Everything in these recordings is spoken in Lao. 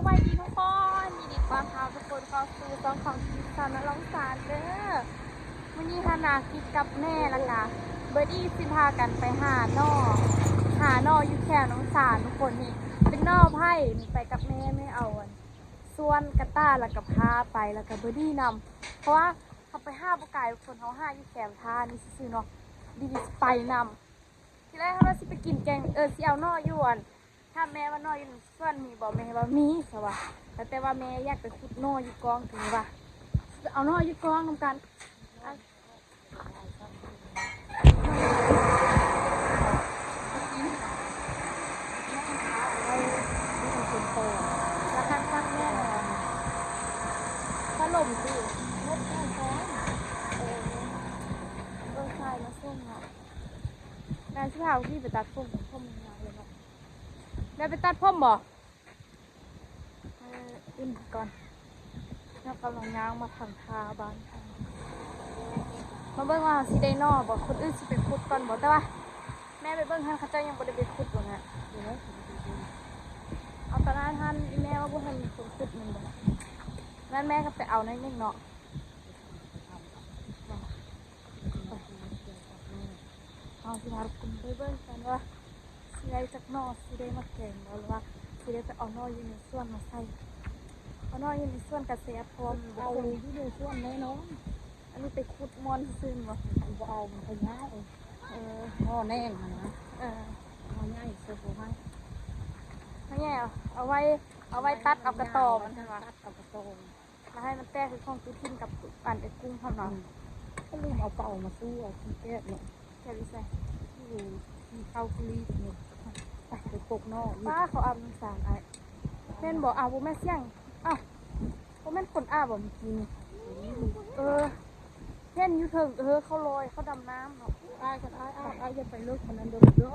ສະບາຍດີທຸກຄົນ ຍິນດີຕ້ອນຮັບທຸກຄົນເຂົ້າສູ່ຊ່ອງຂອງກິດສານະລອງສານເດີ. ມື້ນີ້ຫັ້ນນະ ກິດກັບແມ່ ແລ້ວກະເບີດີ້ຊິພາກັນໄປຫາໜໍ່ ຫາໜໍ່ຢູ່ແຖວໜອງສານທຸກຄົນ. ນີ້ເປັນໜໍ່ໄຜ່ ນີ້ໄປກັບແມ່ ແມ່ເອົາອັນ ສ່ວນກະຕ່າ ແລ້ວກະພາໄປ ແລ້ວກະເບີດີ້ນຳ ເພາະວ່າເຮົາໄປຫາບໍ່ໄກທຸກຄົນ ເຮົາຫາຢູ່ແຄມທ່ານີ້ຊື່ໆເນາະ ດີຊິໄປນຳ. ທີແລກເຮົາວ່າຊິໄປກິນແກງ ເອີ ຊິເອົາໜໍ່ຢູ່ອັນ ຖາມແມ່ວ່າໜໍ່ຢູ່ສວນມີບໍ່ ແມ່ວ່າມີ ສະວ່າ ແຕ່ວ່າແມ່ຢາກໄປຂຸດໜໍ່ຢູ່ກ້ອງ ກໍເລີຍວ່າຊິໄປເອົາໜໍ່ຢູ່ກ້ອງນຳກັນ. ລະຄັນຄັກແນ່ນອນ ພັດລົມຕິ ລົດແມ່ນແພງ ເອີ ເອີ ຊາຍມາສົ່ງເນາະ. ແມ່ຊິພາພວກພີ່ໄປຕັດຜົມ ຜົມຍາວເລີຍເນາະ. ແມ່ໄປຕັດຜົມບໍ່? ເອີ ອື່ນກ່ອນ ເຮົາກຳລັງຍ່າງມາທາງທ່າບ້ານ ມາເບິ່ງວ່າເຮົາຊິໄດ້ໜໍ່ບໍ່ ຄົນອື່ນຊິໄປຂຸດກ່ອນບໍ່. ແຕ່ວ່າແມ່ໄປເບິ່ງຫັ້ນ ເຂົາເຈົ້າຍັງບໍ່ໄດ້ໄປຂຸດຢູ່ນະ. ເອົາຕອນນັ້ນຫັ້ນ ອີ່ແມ່ວ່າບໍ່ທັນມີຄົນຂຸດແມ່ນບໍ່? ນັ້ນແມ່ກໍໄປເອົາໜ້ອຍໜຶ່ງເນາະ. ເຮົາຊິພາທຸກຄົນໄປເບິ່ງກັນວ່າຊິໄດ້ຈັກໜໍ່ ຊິໄດ້ມາແກງບໍ່ ຫຼືວ່າຊິໄດ້ໄປເອົາໜໍ່ຢູ່ໃນສວນມາໃສ່. ເອົາໜໍ່ຢູ່ໃນສວນກະແຊບ ເພາະວ່າມັນບໍ່ ເອົາຢູ່ໃນສວນແນ່ນອນ. ອັນນີ້ໄປຂຸດມ່ອນຊື່ໆບໍ່? ບໍ່ເອົາ ມັນຂະຫຍາຍ. ເອີ ໜໍ່ແໜງຫັ້ນນະ. ເອີ ໜໍ່ໃຫຍ່ເຊີບໍ່ໃຫ້ ໜໍ່ໃຫຍ່ ເອົາໄວ້ ເອົາໄວ້ຕັດເອົາກະຕໍມັນ ຕັດເອົາກະຕໍ ລະໃຫ້ມັນແຕກຄືຂອງຕູ້ທິນກັບອັນເອື້ອຍກຸ້ງເຮົາເນາະ. ອືມ ກໍລືມເອົາເປົາມາສູ້ ເອົາຂີ້ແກະເນາະ. ແກະຢູ່ໃສ? ຢູ່ທີ່ເຂົາກຸລີນີ້. ໄປ ໄປປົກເນາະ. ປ້າ ເຂົາອາບນ້ຳສາງອ້າຍ ແມ່ນບໍ່? ອ້າວ ບໍ່ແມ່ນສຽງ ອ້າວ ບໍ່ແມ່ນຄົນອາບບໍ່ມື້ກີ້ນີ້? ເອີ ເຫັນຢູ່ເທິງ ເອີ ເຂົາລອຍ ເຂົາດຳນ້ຳເນາະ. ອ້າຍ ຄັນອ້າຍອາບ ອ້າຍຢ່າໄປເລິກປານນັ້ນເດີ ເດີ.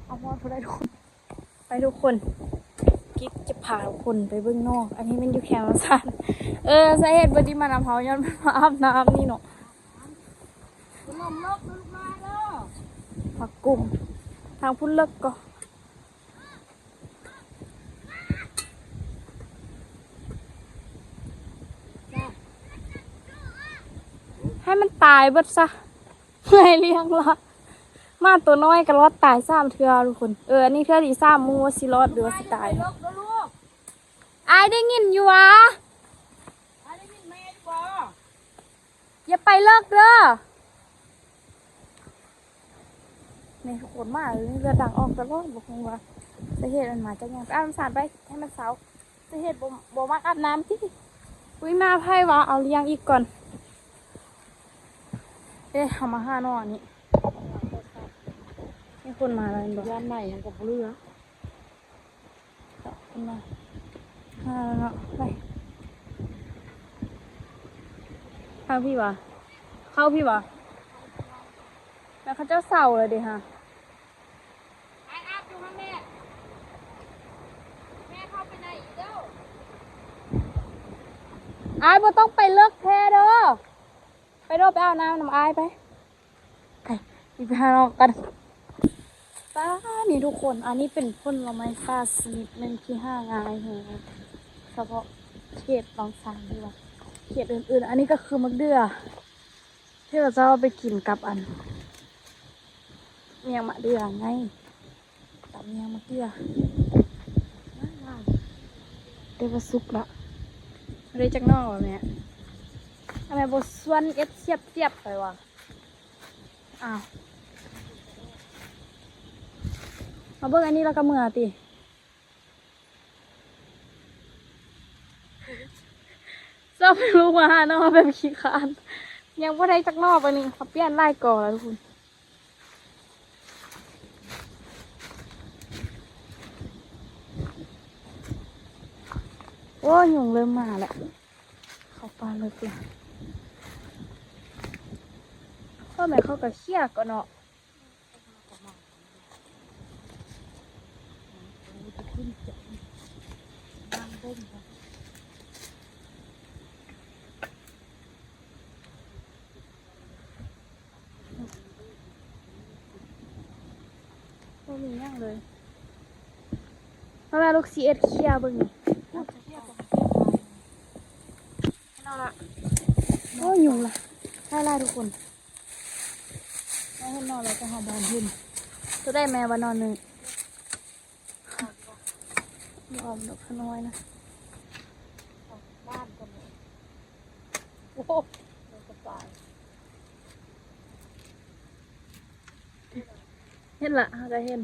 ເອົາຮອດຜູ້ໃດທຸກຄົນ ໄປທຸກຄົນ ກິດຈະພາທຸກຄົນໄປເບິ່ງໜໍ່. ອັນນີ້ແມ່ນຢູ່ແຄມສານ. ເອີ ສາເຫດບໍ່ໄດ້ມານຳເຮົາ ຍ້ອນມັນມາອາບນ້ຳນີ້ເນາະ. ມາກຸມທາງພຸ້ນເລິກກໍ ໃຫ້ມັນຕາຍເບິດຊະ. ເມື່ອຍລ້ຽງລະ ໝາໂຕນ້ອຍກໍລອດຕາຍສາມເທື່ອທຸກຄົນ. ເອີ ອັນນີ້ເທື່ອທີສາມ ບໍ່ຮູ້ວ່າຊິລອດຫຼືວ່າຊິຕາຍ. ອ້າຍໄດ້ຍິນຢູ່ຫວາ? ອ້າຍໄດ້ຍິນແມ່ຢູ່ບໍ່? ຢ່າໄປເລິກເດີ. ນີ້ທຸກຄົນ ໝາເອີຍ ເລືອດດັງອອກຕະຫຼອດ ບໍ່ຮູ້ວ່າສາເຫດມັນມາຈາກຫຍັງ. ໄປອາບນ້ຳສານໄປ ໃຫ້ມັນເຊົາ. ສາເຫດບໍ່ ບໍ່ມັກອາບນ້ຳຕິ. ອຸ້ຍ ມາໃຜວະ? ເອົາລ້ຽງອີກກ່ອນ. ເອີ ເຮົາມາຫາໜໍ່ນີ້ ມີຄົນມາແລ້ວແມ່ນບໍ່? ຢ້ານໄໝຍັງກໍບໍ່ເຫຼືອ. ເຂົ້າມາຫາເນາະ ໄປ ທາງພີ້ຫວາ? ເຂົ້າພີ້ຫວາ? ແລ້ວເຂົາເຈົ້າເຊົາແລ້ວເດຫາ. ອ້າຍອາບຢູ່ຫັ້ນແຫຼະ ແມ່ເຂົ້າໄປໃນອີກເດີ. ອ້າຍບໍ່ຕ້ອງໄປເລິກແທ້ເດີ ໄປໂດດໄປອາບນ້ຳນຳອ້າຍໄປ. ໄປ ໄປຫານ້ອງກັນ. ປ້າ ນີ້ທຸກຄົນ ອັນນີ້ເປັນຜົນລະໄມ້ປ່າຊະນິດໜຶ່ງທີ່ຫາງ່າຍແຮງ ສະເພາະເຂດໜອງສານ ຫຼືວ່າເຂດອື່ນໆ. ອັນນີ້ກໍຄືໝາກເດື່ອ ທີ່ເຂົາເຈົ້າເອົາໄປກິນກັບອັນ ອີຫຍັງ ໝາກເດື່ອໄງ. ຕຳແຍງມາເກືອ ແຕ່ວ່າສຸກລະ. ໄດ້ຈັກໜໍ່ວະແມ່? ທຳໄມບໍ່ຊວນເອັດສຽບໆໄປວະ? ອ້າວ ມາເບິ່ງອັນນີ້ແລ້ວກໍເມືອຕິ. ຊອບໃຫ້ລູກມາຫາໜໍ່ແບບຂີ້ຄ້ານ. ຍັງບໍ່ໄດ້ຈັກໜໍ່ປານນີ້ ເຂົາປ່ຽນຫຼາຍກໍແລ້ວທຸກຄົນ. ໂອ້ຍ ຍຸງເລີ່ມມາແລ້ວ ເຂົ້າປ່າເລິກແລ້ວ. ພໍ່ແມ່ເຂົາກໍເຄຍກ່ອນເນາະ. ບໍ່ມີຫຍັງເລີຍ. ມາ ມາລູກ ຊິເອັດເຄຍເບິ່ງນີ້. ເຫັນແລ້ວລະ ໂອ້ຍ ຍຸງລະ ຫຼາຍໆ ທຸກຄົນ. ເຫັນໜໍ່ແລ້ວກໍຫາບ່ອນເຫັນ. ໂຕໃດແມ່ວ່າໜໍ່ໜຶ່ງ? ບໍ່ອອກດອກ ຂະນ້ອຍນະ. ໂອ້ໂຫ ເຫັນລະ ເຮົາກໍເຫັນ.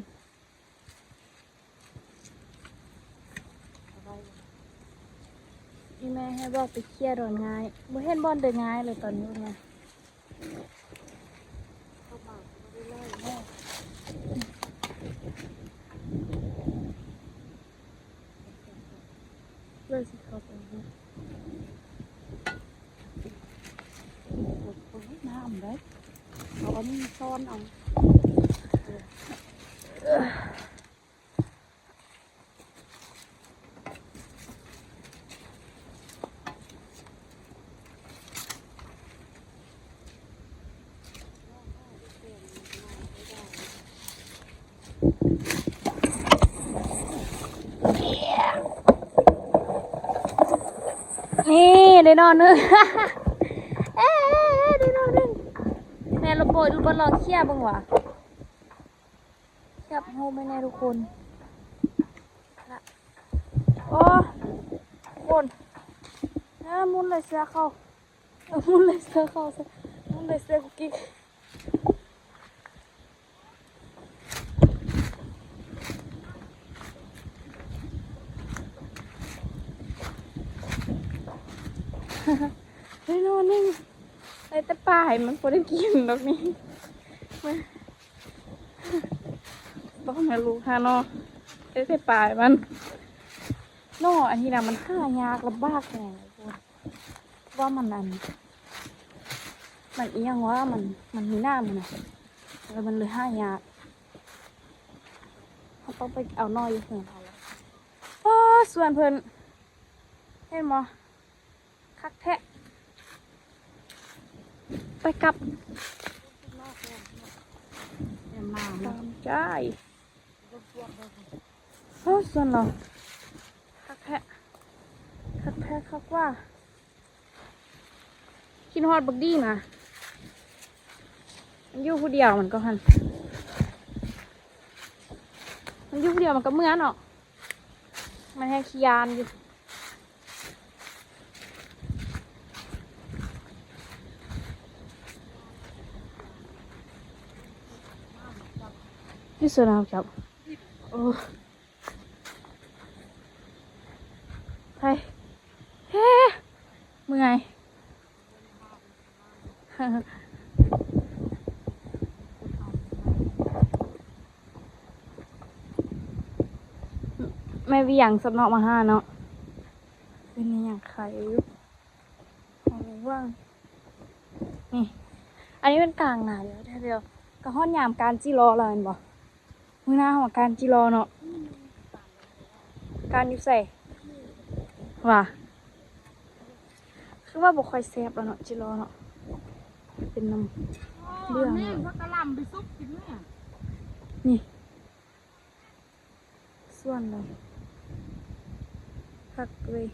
ອີ່ແມ່ໃຫ້ບອກໄປເຄຍດອນງ່າຍ ບໍ່ເຫັນບ່ອນເດີງ່າຍເລີຍຕອນນີ້ນະ. ເລີຍຊິເຂົ້າໄປເນາະ. ໂອ້ຍ ນ້ຳເດ້ ເອົາອັນນີ້ຊ້ອນເອົາ. ນີ້ ໄດ້ໜໍ່ໜຶ່ງ ເອີ ໄດ້ໜໍ່ໜຶ່ງ. ແມ່ລະໂບຍ ລະບໍ່ລອງເຄຍເບິ່ງຫວາ. ຈັບໂຮມໄວ້ແນ່ທຸກຄົນ. ໂອ້ ຄົນ ເອີ ໝຸນເລີຍເສື້ອເຂົາ ໝຸນເລີຍເສື້ອເຂົາ ໝຸນເລີຍເສື້ອກຸກກິກ. ໄດ້ໜໍ່ໜຶ່ງ ໄດ້ແຕ່ປາຍ ມັນບໍ່ໄດ້ກິນດອກນີ້. ຕ້ອງໃຫ້ລູກຫາໜໍ່ ໄດ້ແຕ່ປາຍມັນ. ໜໍ່ອັນນີ້ນະ ມັນຫາຍາກລຳບາກແຮງ ເພາະວ່າມັນ ອັນ ມັນອີ່ຫຍັງວະ ມັນ ມັນມີໜາມນະ ແລ້ວມັນເລີຍຫາຍາກ. ເຮົາຕ້ອງໄປເອົາໜໍ່ຢູ່ເຮືອນເຮົາລະ. ໂອ້ ສວນເພິ່ນ ເຫັນບໍ່? ຄັກແທ້ ໄປກັບ ຕາມໃຈ. ໂອ້ ສວນເຮົາ ຄັກແທ້ ຄັກແທ້ ຄັກວ່າ. ຄິດຮອດບັກດີນະ ມັນຢູ່ຜູ້ດຽວ ມັນກໍຫັ້ນ ມັນຢູ່ຜູ້ດຽວ ມັນກໍເມືອເນາະ. ມັນແຮງຂີ້ຢ້ານຢູ່ ຢູ່ສວນເຮົາເຈົ້າ. ໂອ້ ໄປ ເຮ ເມື່ອຍ. ແມ່ວຽງສັບເນາະ ມາຫາເນາະ ເປັນອີ່ຫຍັງໄຄຢູ່ ເບິ່ງ ນີ້ ອັນນີ້ເປັນກາງນາແລ້ວ ແລ້ວກໍຮອດຍາມການຈີລໍແລ້ວແມ່ນບໍ່? ມື້ໜ້າເຮົາມາການຈີລໍເນາະ. ການຢູ່ໃສຫວາ? ຄືວ່າບໍ່ຄ່ອຍແຊບແລ້ວເນາະ ຈີລໍເນາະ ເປັນນ້ຳເບືອງ. ແມ່ນ ເນາະ ຜັກກະຫຼ່ຳໄປສຸກກິນແມ່. ນີ້ ສວນເລີຍ ຄັກເວີຍ.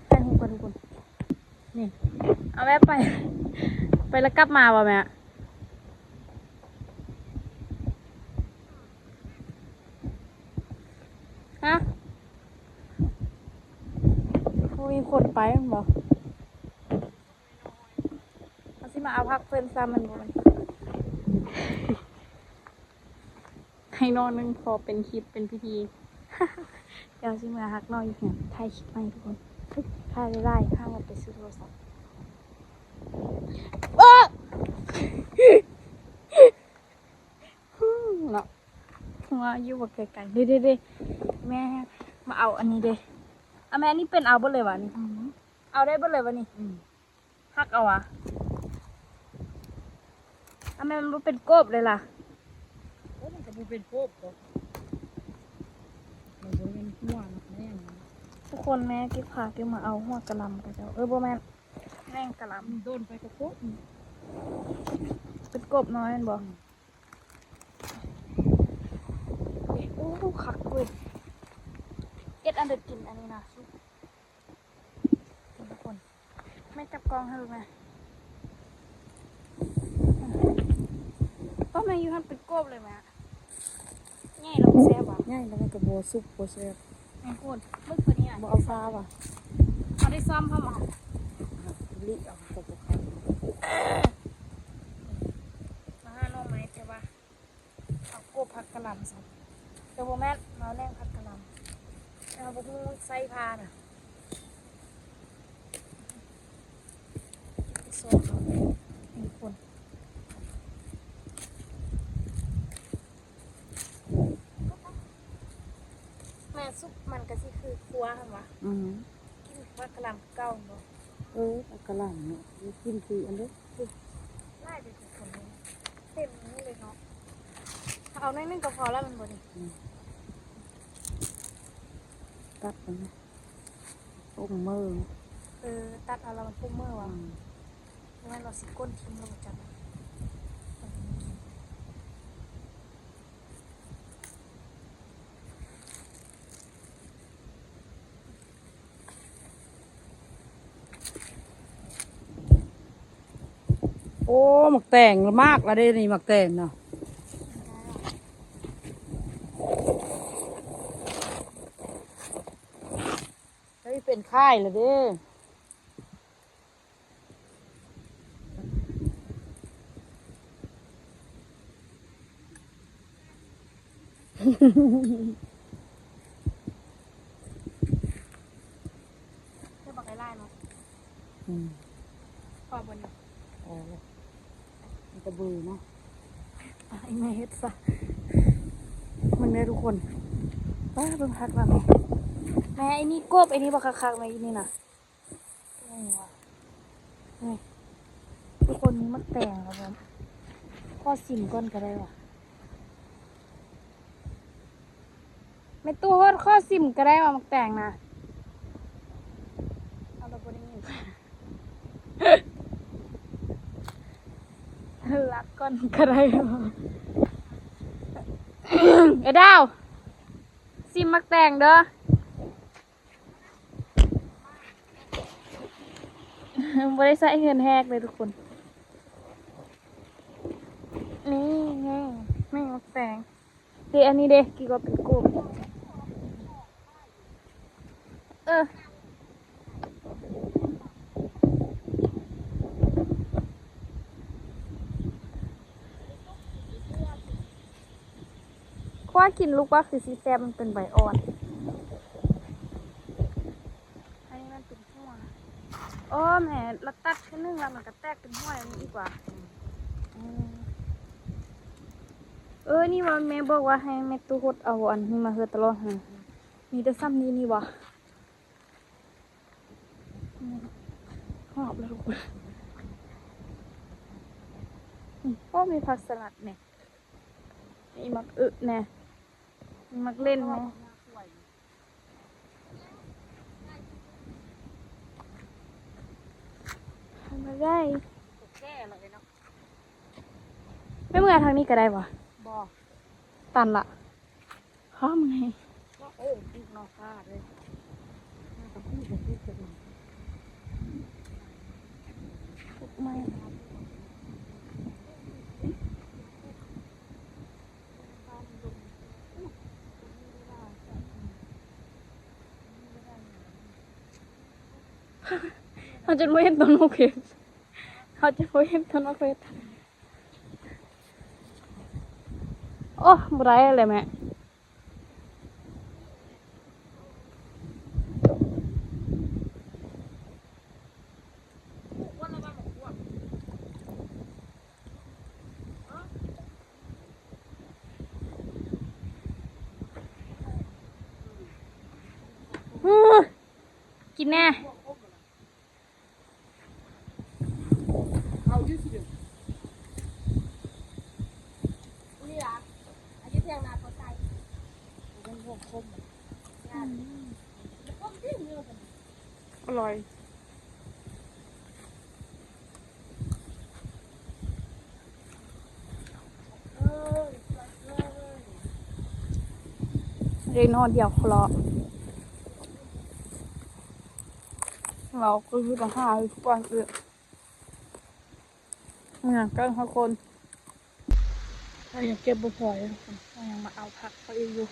ຖ່າຍຮູບກ່ອນທຸກຄົນ. ນີ້ ເອົາແມ່ໄປ ໄປແລ້ວກັບມາບໍ່ແມ່? ຮະ? ບໍ່ມີຄົນໄປແມ່ນບໍ່? ເຮົາຊິມາເອົາຜັກເພິ່ນຊ້ຳແມ່ນບໍ່? ໃຫ້ໜໍ່ໜຶ່ງ ຂໍເປັນຄລິບເປັນພິທີ. ດຽວຊິເມືອຫັກໜໍ່ຢູ່ເຮືອນ ຖ່າຍຄລິບໃໝ່ທຸກຄົນ. ຖ່າຍຫຼາຍໆ ຫາເງິນໄປຊື້ໂທລະສັບ. ເອີ ເນາະ ວ່າຢູ່ບໍ່ໄກໆ. ເດ້ໆໆ ແມ່ມາເອົາອັນນີ້ເດ້. ອາ ແມ່ ອັນນີ້ເປັນເອົາເບິດເລີຍຫວານີ້? ອື ເອົາໄດ້ເບິດເລີຍຫວານີ້? ອື ຫັກເອົາຫວາ? ອາ ແມ່ ມັນບໍ່ເປັນກົບເລີຍລະ. ໂອ້ ມັນກໍບໍ່ເປັນກົບດອກ ມັນບໍ່ແມ່ນຫົວນະແມ່. ທຸກຄົນ ແມ່ເກັບພາກັນມາເອົາຫົວກະຫຼ່ຳຂະເຈົ້າ. ເອີ ບໍ່ແມ່ນ ແມ່ນກະຫຼ່ຳ. ມັນດົນໄປກໍກົບ. ເປັນກົບນ້ອຍແມ່ນບໍ່? ອື ໂອ້ ຄັກເວີຍ ເຮັດອັນເດີກິນອັນນີ້ນະ ສຸກ ທຸກຄົນ ແມ່ຈັບກ້ອງໃຫ້ເບິ່ງແດ່. ເອີ ແມ່ຢູ່ຫັ້ນເປັນກົບເລີຍແມ່. ໃຫຍ່ແລ້ວບໍ່ແຊບຫວາ? ໃຫຍ່ແລ້ວມັນກໍບໍ່ສຸກບໍ່ແຊບ. ແມ່ນໂພດ ເບິ່ງຕົວນີ້ນະ ບໍ່ເອົາຟ້າຫວາ? ເອົາໄດ້ຊ້ອມພ້ອມເອົາ ລິເອົາກໍບໍ່ຄັກ. ມາຫາໜໍ່ໄມ້ແຕ່ວ່າ ເອົາກົບຜັກກະຫຼ່ຳຊະ ແຕ່ບໍ່ແມ່ນ ມາແນງຜັກກະຫຼ່ຳ ແຕ່ວ່າບໍ່ຮູ້ໃສ່ພານະ. ຊອກເອົາ ນີ້ທຸກຄົນ ແມ່ ຊຸບມັນກະຊິຄືຄົວຫັ້ນຫວາ? ອື ກິນຜັກກະຫຼ່ຳຄືເກົ່າແມ່ນບໍ່? ເອີ ຜັກກະຫຼ່ຳເນາະ ກິນຄືອັນເດີ ຫຼາຍເດທຸກຄົນ ເຕັມນີ້ເລີຍເນາະ. ເອົາໜ້ອຍໜຶ່ງກໍພໍແລ້ວແມ່ນບໍ່ນີ້? ອື ຕັດອັນນີ້ ປົງເມີ ເອີ ຕັດເອົາແລ້ວມັນປົງເມີຫວາ? ອື ບໍ່ແມ່ນວ່າຊິກົ້ນຖິ້ມແລ້ວບໍ່ຈັກ. ໂອ້ ໝາກແຕງ ໝາກລະເດ້ນີ້ ໝາກແຕງນະ ເຮີ້ຍ ເປັນຄ້າຍລະເດ້. ເຮັດບັກຫຼາຍໆເນາະ ອືມ ພໍບໍ່ນີ້? ເອີ ມັນກະເບື່ອເນາະ ອ່ະ ອີແມ່ເຮັດຊະ ເບິ່ງເດີທຸກຄົນ ປ້າ ເບິ່ງຄັກລະແມ່ ແມ່ ອີນີ້ກົບ ອີນີ້ບັກຄັກໆ ແມ່ ອີນີ້ນະ. ນີ້ຫວາ ນີ້ ທຸກຄົນ ມີໝາກແຕງແລ້ວບໍ່? ຂໍຊິມກ່ອນກະໄດ້ຫວາ? ແມ່ຕູ້ໂຮດ ຂໍຊິມກະໄດ້ຫວາ ໝາກແຕງນະ? ເອົາລະບໍ່ໄດ້ຍິນ ລັກກ່ອນກະໄດ້ຫວາ? ເອີ ດາວ ຊິມໝາກແຕງເດີ. ບໍ່ໄດ້ໃຊ້ເງິນແຮກເລີຍທຸກຄົນ ນີ້ ນີ້ ໝາກແຕງ ເດ ອັນນີ້ເດ ກິນກໍເປັນກຸ້ງ ເອີ ຄວ້າກິນລູກວ່າຄືຊິແຊບ ມັນເປັນໃບອ່ອນ ອັນນີ້ມັນເປັນຫົວ ໂອ້ ແມ່ ລະຕັດເທື່ອໜຶ່ງລະມັນກະແຕກເປັນຫົວແບບນີ້ອີກຫວາ ເອີ ນີ້ວ່າແມ່ບອກວ່າໃຫ້ແມ່ຕູ້ຫົດເອົາອັນນີ້ມາເຮືອຕະຫຼອດຫັ້ນ ມີແຕ່ຊ່ຳນີ້ນີ້ຫວາ ຮອບແລ້ວ ໂອ້ ມີຜັກສະຫຼັດແນ່. ມີໝາກອຶແນ່ ມີໝາກເລັ່ນແນ່ ທຳມາໄດ້ ໄປເມືອທາງນີ້ກະໄດ້ບໍ່? ບໍ່ ຕັນລະ ຮອບໄງ ໂອ້ ອີກນອກກາດເລີຍ. ເຮົາຈົນບໍ່ເຫັນຕົ້ນໝາກເຜັດ ເຮົາຈົນບໍ່ເຫັນຕົ້ນໝາກເຜັດ. ໂອ້ ບໍ່ໄດ້ແຫຼະແມ່. ກິນແນ່. ເອົາຢູ່ຊິເດີ ນີ້ລະ ອາຍຸທຽງນາກໍໃສ່ ມັນຄມ ອືມ ອະລ່ອຍ. ໄດ້ນອນດຽວເຄາະ ເວົ້າຄືຊິໄປຫາຢູ່ກ່ອນອື່ນ ຫຍັງກັນທຸກຄົນ. ເຮົາຍັງເກັບບໍ່ພໍເດ້ທຸກຄົນ ເຮົາຍັງມາເອົາຜັກເຂົາອີກຢູ່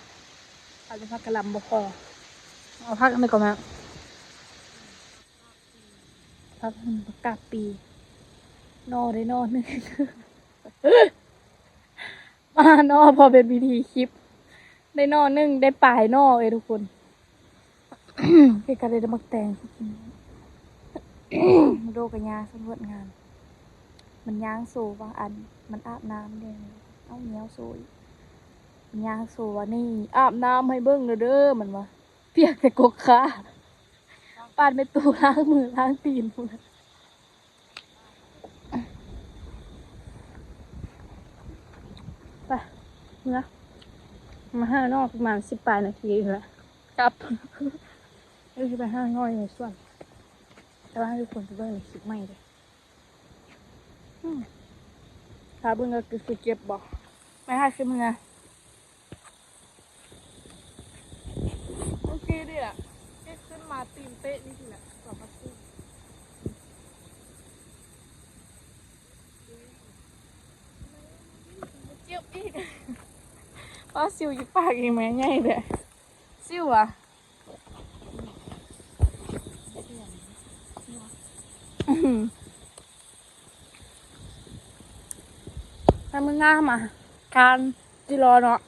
ເອົາແຕ່ຜັກກະຫຼ່ຳບໍ່ພໍ. ເອົາຜັກອັນໃດກໍແມ່ ຜັກ ຜັກກາດປີ ໜໍ່ໄດ້ໜໍ່ໜຶ່ງ ມາເນາະ ພໍເປັນພິທີຄລິບ ໄດ້ໜໍ່ໜຶ່ງ ໄດ້ປາຍໜໍ່ເອີຍທຸກຄົນ. ເຮັດກະໄດ້ແຕ່ໝາກແຕງ ໂດກະຍາສຳຫຼວດງານ ມັນຍ່າງໂຊວ່າ ອັນ ມັນອາບນ້ຳເດ້ ເອົາແນວໂຊອີກ ມັນຍ່າງໂຊວ່າ ນີ້ອາບນ້ຳໃຫ້ເບິ່ງເດີ ເດີ ມັນວ່າ ປຽກແຕ່ກົກຂາ ປານແມ່ຕູ້ລ້າງມືລ້າງຕີນພຸ້ນ. ໄປ ເມືອ ມາຫານອກປະມານສິບປາຍນາທີນີ້ແຫຼະ ກັບ ເອີ ຊິໄປຫານອກຢູ່ໃນສວນ ແຕ່ວ່າໃຫ້ທຸກຄົນໄປເບິ່ງໃນຄລິບໃໝ່ເດີ. ອືມ ຖ້າເບິ່ງກໍຄືເກັບບໍ່ ໄປຫາຄືເມືອ. ໂອເຄເດ້ລະ ເກັບຂຶ້ນມາຕີນເຕະນີ້ແຫຼະ ສອງພັນສີ່ ເຈັບອີກ ປາຊິວຢູ່ປາກອີກແມ່ໃຫຍ່ເດ້ ຊິວຫວາ. ໃຫ້ມັນງາມອະ ການຊິລໍເນາະ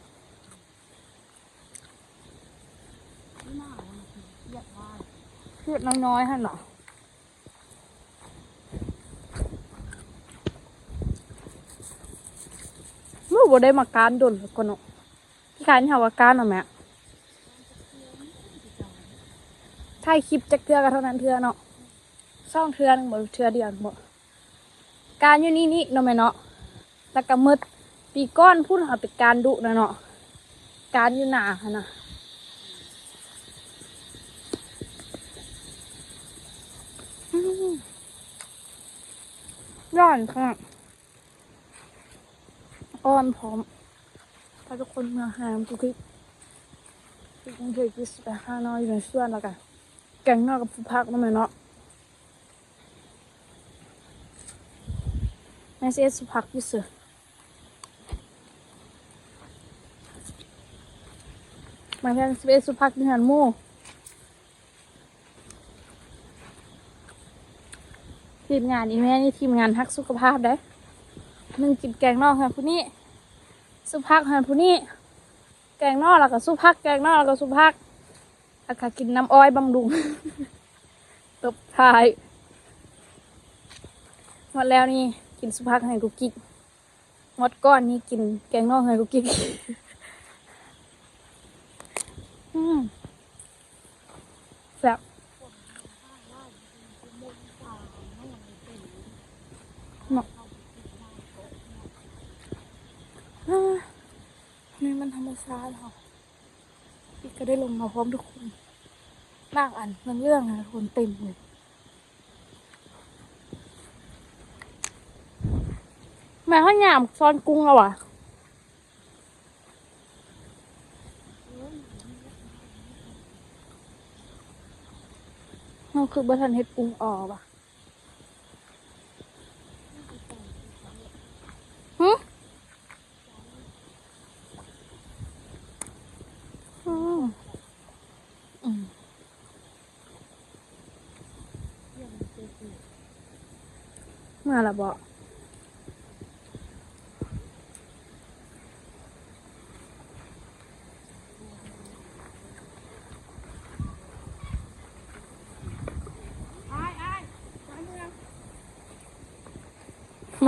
ເຮັດນ້ອຍໆຫັ້ນເນາະ ເຮົາບໍ່ໄດ້ມາການດົນແລ້ວກໍເນາະ. ທີ່ການເຮົາວ່າການເນາະແມ່ ຖ່າຍຄລິບຈັກເທື່ອກໍເທົ່ານັ້ນເທື່ອເນາະ ສອງເທື່ອໜຶ່ງບໍ່ ເທື່ອດຽວບໍ່ ການຢູ່ນີ້ນີ້ເນາະແມ່ເນາະ ແລ້ວກໍໝົດປີກ່ອນພຸ້ນເຮົາໄປການດຸນະເນາະ ການຢູ່ໜ້າຫັ້ນນະ ອືມ ຮ້ອນຂະໜາດ. ອ່ອນພ້ອມ ພາທຸກຄົນມາຫານ້ຳກຸກກິກ ທີ່ກຸງເທບ ທີ່ຊິໄປຫາໜໍ່ຢູ່ໃນສວນ ແລ້ວກະແກງໜໍ່ກັບຊຸບຜັກນຳແມ່ເນາະ ແມ່ຊິເຮັດຊຸບຜັກຢູ່ເຊີ ມາແລ້ວຊິໄປເຮັດຊຸບຜັກຢູ່ເຮືອນໝູ່. ທີມງານອີ່ແມ່ນີ້ທີມງານຮັກສຸຂະພາບເດ້ ໜຶ່ງກິນແກງໜໍ່ເຮືອນຜູ້ນີ້ ຊຸບຜັກເຮືອນຜູ້ນີ້ ແກງໜໍ່ແລ້ວກໍຊຸບຜັກ ແກງໜໍ່ແລ້ວກໍຊຸບຜັກ ແລ້ວກໍກິນນ້ຳອ້ອຍບຳລຸງ ຕົບທ້າຍ ໝົດແລ້ວນີ້ກິນຊຸບຜັກເຮືອນກຸກກິກ. ໝົດກ່ອນນີ້ກິນແກງໜໍ່ເຮືອນກຸກກິກ ອືມ ແຊບເນາະ ອາ ນີ້ມັນທຳມະຊາດເຮົາ. ອີກກໍໄດ້ລົງມາພ້ອມທຸກຄົນ ໝາກອັນເຫຼືອງໆນະ ຄົນເຕັມເລີຍ ແມ່ເຮົາຍາມຊ້ອນກຸ້ງແລ້ວຫວາ ເຮົາຄືບໍ່ທັນເຮັດກຸ້ງອໍຫວາ. ຫຶ ອືມ ອືມ ເມື່ອລະເບາະ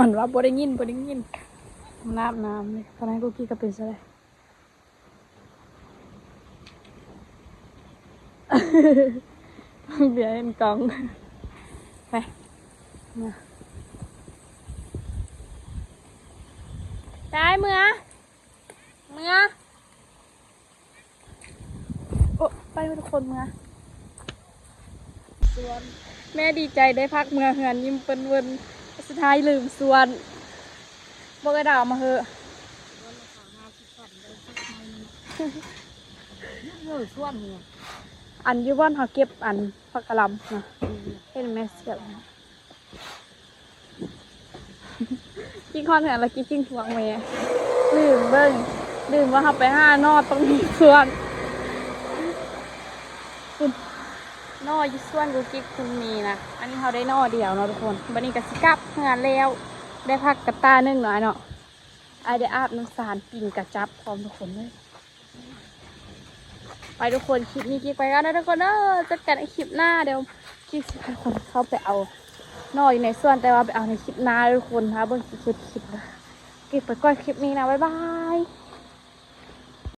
ມັນວ່າບໍ່ໄດ້ຍິນ ບໍ່ໄດ້ຍິນ ມັນອາບນ້ຳນີ້ ຕອນນັ້ນກູກີກໍເປັນຊັ້ນແຫຼະ ເບຍເຫັນກ້ອງ ໄປ ເມືອ ໄປ ເມືອ ເມືອ ໂອ້ ໄປເບິດທຸກຄົນເມືອ ສວນ ແມ່ດີໃຈໄດ້ພັກເມືອເຮືອນ ຍິ້ມເປິ້ນເວີ້ນ ສຸດທ້າຍລືມສວນ ບອກເອື້ອຍດາວມາເຮີ້ ສວນລະຫາສິບພັນ ໄດ້ພັກໃໝ່ໜຶ່ງ ເອີ ສວນນີ້ ອັນຢູ່ບ່ອນເຮົາເກັບອັນຜັກກະຫຼໍ່ານະ ເຫັນແມ່ສຽບ ກິກຮອດເຮືອນລະກິກຈຶ່ງທວງແມ່ ລືມເບິ່ງ ລືມວ່າເຮົາໄປຫາໜໍ່ຕົງນີ້ສວນ ໜໍ່ຢູ່ສວນກູກິກຄຸນມີນະ. ອັນນີ້ເຮົາໄດ້ໜໍ່ດຽວເນາະທຸກຄົນ. ບັດນີ້ກະຊິກັບເຮືອນແລ້ວ ໄດ້ຜັກກະຕ່າໜຶ່ງເນາະ ອ້າຍເນາະ ອ້າຍໄດ້ອາບນ້ຳສານ ປີ້ງກະຈັບພ້ອມທຸກຄົນເລີຍ. ໄປທຸກຄົນ ຄລິບນີ້ກິກໄປກ່ອນເດີທຸກຄົນເດີ. ເຈີກັນໃນຄລິບໜ້າ ດຽວກິກຊິພາທຸກຄົນເຂົ້າໄປເອົາໜໍ່ຢູ່ໃນສວນ ແຕ່ວ່າໄປເອົາໃນຄລິບໜ້າເດີທຸກຄົນ. ຖ້າເບິ່ງກິກເຮັດຄລິບ ກິກໄປກ່ອນ ຄລິບນີ້ນະ ບາຍບາຍ.